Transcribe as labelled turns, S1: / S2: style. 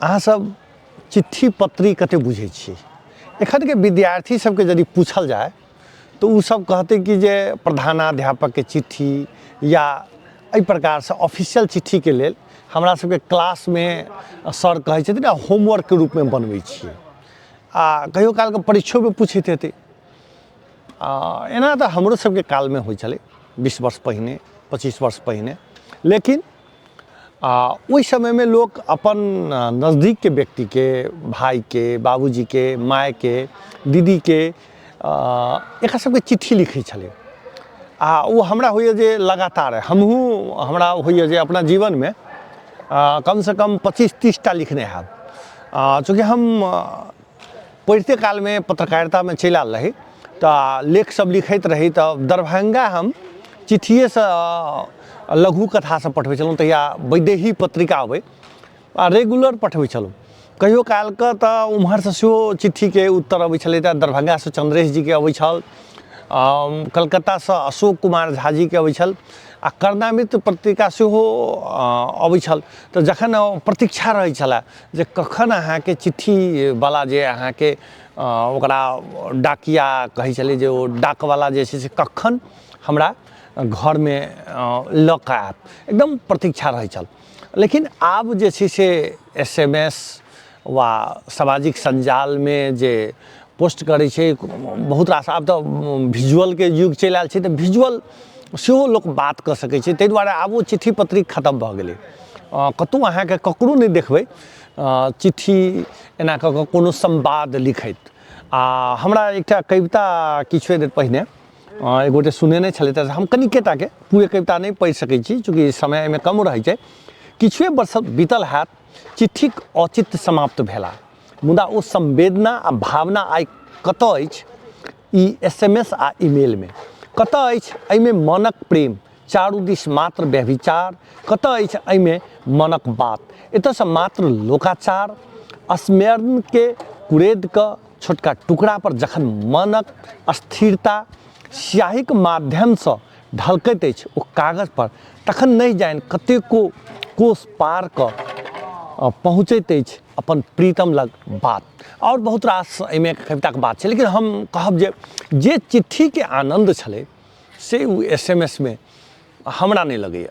S1: अहाँसभ चिट्ठी पत्री कतेक बुझै छियै? एखनके विद्यार्थी सबके यदि पूछल जाय तऽ ओसभ कहतै कि जे प्रधानाध्यापकके चिट्ठी या एहि प्रकारसँ ऑफिशियल चिट्ठीके लेल हमरा सबके क्लासमे सर कहै छथिन आ होमवर्कके रूपमे बनबै छियै। आ कहियो कालके परीक्षोमे पूछैत हेतै। आ एना तऽ हमरो सबके कालमे होइ छलै 20 वर्ष पहिने, 25 वर्ष पहिने, लेकिन आ ओहि समयमे लोक अपन नजदीकके व्यक्तिके, भाइके, बाबूजीके, मायके, दीदीके, एकरा सबके चिट्ठी लिखै छलै। आ ओ हमरा होइए जे लगातार हमहूँ, हमरा होइए जे अपना जीवनमे कमसँ कम 25-30 टा लिखने हैब। चूँकि हम पढ़िते कालमे पत्रकारितामे चलि आयल रही तऽ लेख सब लिखैत रही, तऽ दरभंगा हम चिट्ठिएसँ लघु कथा सब पठबै छलहुँ। तहिया वैदेही पत्रिका अबै आ रेगुलर पठबै छलहुँ। कहियो कालके तऽ ओम्हरसँ सेहो चिट्ठीके उत्तर अबै छलै, तऽ दरभंगासँ चन्द्रेश जीके अबै छल, कलकत्तासँ अशोक कुमार झा जीके अबै छल आ कर्णामृत पत्रिका सेहो अबै छल। तऽ जखन प्रतीक्षा रहै छलए जे कखन अहाँके चिट्ठीवला जे अहाँके ओकरा डाकिया कहै छलै, जे ओ डाकवला जे छै से कखन हमरा घरमे लऽ कऽ आयत, एकदम प्रतीक्षा रहै छल। लेकिन आब जे छै से SMS वा सामाजिक सञ्जालमे जे पोस्ट करै छै बहुत रास, आब तऽ भिजुअलके युग चलि आयल छै, तऽ भिजुअल सेहो लोक बात कऽ सकै छै। ताहि दुआरे आब ओ चिट्ठी पत्री खतम भऽ गेलै। कतहु अहाँके ककरो नहि देखबै चिट्ठी एना कऽ कऽ कोनो संवाद लिखैत। आ हमरा एकटा कविता किछुए देर पहिने एक गोटे सुनेने छलथि, हम कनिके टाके, पूरे कविता नहि पढ़ि सकै छी चूँकि समय एहिमे कम रहै छै। किछुए वर्ष बीतल हैत चिट्ठीक औचित्य समाप्त भेला, मुदा ओ संवेदना आ भावना आइ कतऽ अछि ई SMS आ ईमेलमे? कतऽ अछि एहिमे मनक प्रेम? चारू दिस मात्र व्यभिचार। कतऽ अछि एहिमे मनक बात? एतऽसँ मात्र लोकाचार। स्मरणके कुरेद कऽ छोटका टुकड़ा पर जखन मनक अस्थिरता स्याहीक माध्यमसँ ढलकैत अछि ओ कागज पर, तखन नहि जानि कतेको कोस पार कऽ पहुँचैत अछि अपन प्रीतम लग बात। आओर बहुत रास एहिमे कविताके बात छै, लेकिन हम कहब जे जे चिट्ठीके आनन्द छलै से ओ SMS मे हमरा नहि लगैए।